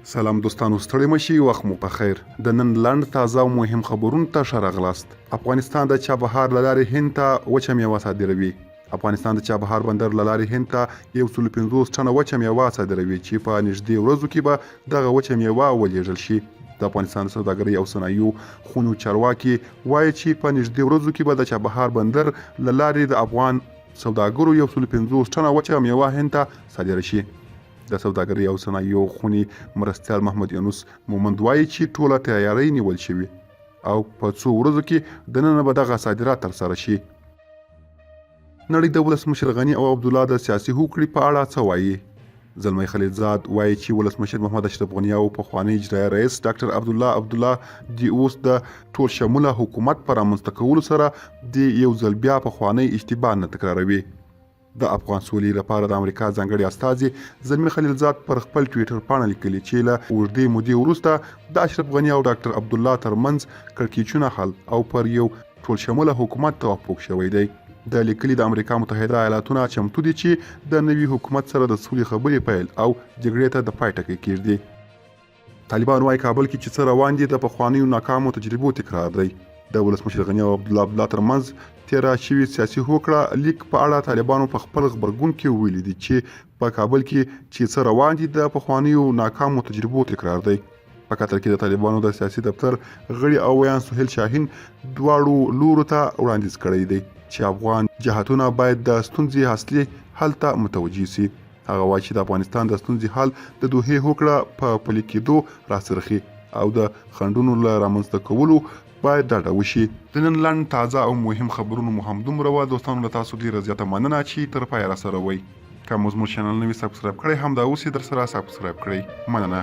سلام دوستانو ستړي مشي وخت مو په خیر د نن لنډ تازه او مهم خبرونو ته ښه راغلاست. افغانستان د چابهار له لارې هند ته وچه میوه صادروي. افغانستان د چابهار بندر له لارې هند ته 150 ټنه وچه میوه صادروي چې په نږدې ورځو کې به دغه وچه میوه ولیږل شي. د افغانستان د سوداګرۍ او صنایعو خونو چارواکي وایي چې په نږدې ورځو کې به د چابهار بندر له لارې د افغان سوداګرو 150 ټنه وچه میوه هند ته صادره شي. د سوداګرۍ او صنایعو خونې مرستیال محمد یونس مومند وایي چې ټوله تیارۍ نیول شوي او په څو ورځو کې دننه به دغه صادرات ترسره شي. نړۍ د ولسمشر غني او عبدالله د سیاسي هوکړې په اړه څه وایي؟ زلمی خلیلزاد وایي چې ولسمشر محمد اشرف غني او پخوانی اجرایي رئیس ډاکټر عبدالله عبدالله دې اوس د ټول شموله حکومت په رامنځته کولو سره دې یو ځل بیا پخوانۍ اشتباه نه تکراروي. د افغان سولې لپاره د امریکا ځانګړي استازي زلمي خلیلزاد پر خپل ټویټر پاڼه لیکلي چې له اوږدې مودې وروسته د اشرف غني او ډاکټر عبدالله ترمنځ کړکېچونه حل او پر یو ټولشموله حکومت توافق شوی دی. ده لیکلي، د امریکا متحده ایالاتونه چمتو دي چې د نوي حکومت سره د سولې خبرې پیل او جګړې ته د پای ټکی کېږدي. طالبان وايي کابل کې چې څه روان دي د پخوانیو ناکامو تجربو تکرار دی. د ولسمشر غني او عبدالله عبدالله ترمنځ تېره شوې سیاسي هوکړه لیک په اړه طالبانو په خپل غبرګون کې ویلي دي چې په کابل کې چې څه روان دي د پخوانیو ناکامو تجربو تکرار دی. په قطر کې د طالبانو د سیاسي دفتر غړي او ویاند سهیل شاهین دواړو لورو ته وړاندیز کړی دی چې افغان جهتونه باید د ستونزې اصلي حل ته متوجه شي. هغه وايي چې د افغانستان د ستونزې حل د دوحې هوکړه په پلي کېدو راڅرخي او د خنډونو له رامنځته کولو باید ډډه وشي. د نن لنډ، تازه او مهم خبرونو مو همدومره وه. دوستانو له تاسو ډېره زیاته مننه چې تر پایه راسره وئ. که مو زموږ چینل نه وي سبسکرایب کړی همدا اوس یې درسره سبسکرایب کړئ. مننه.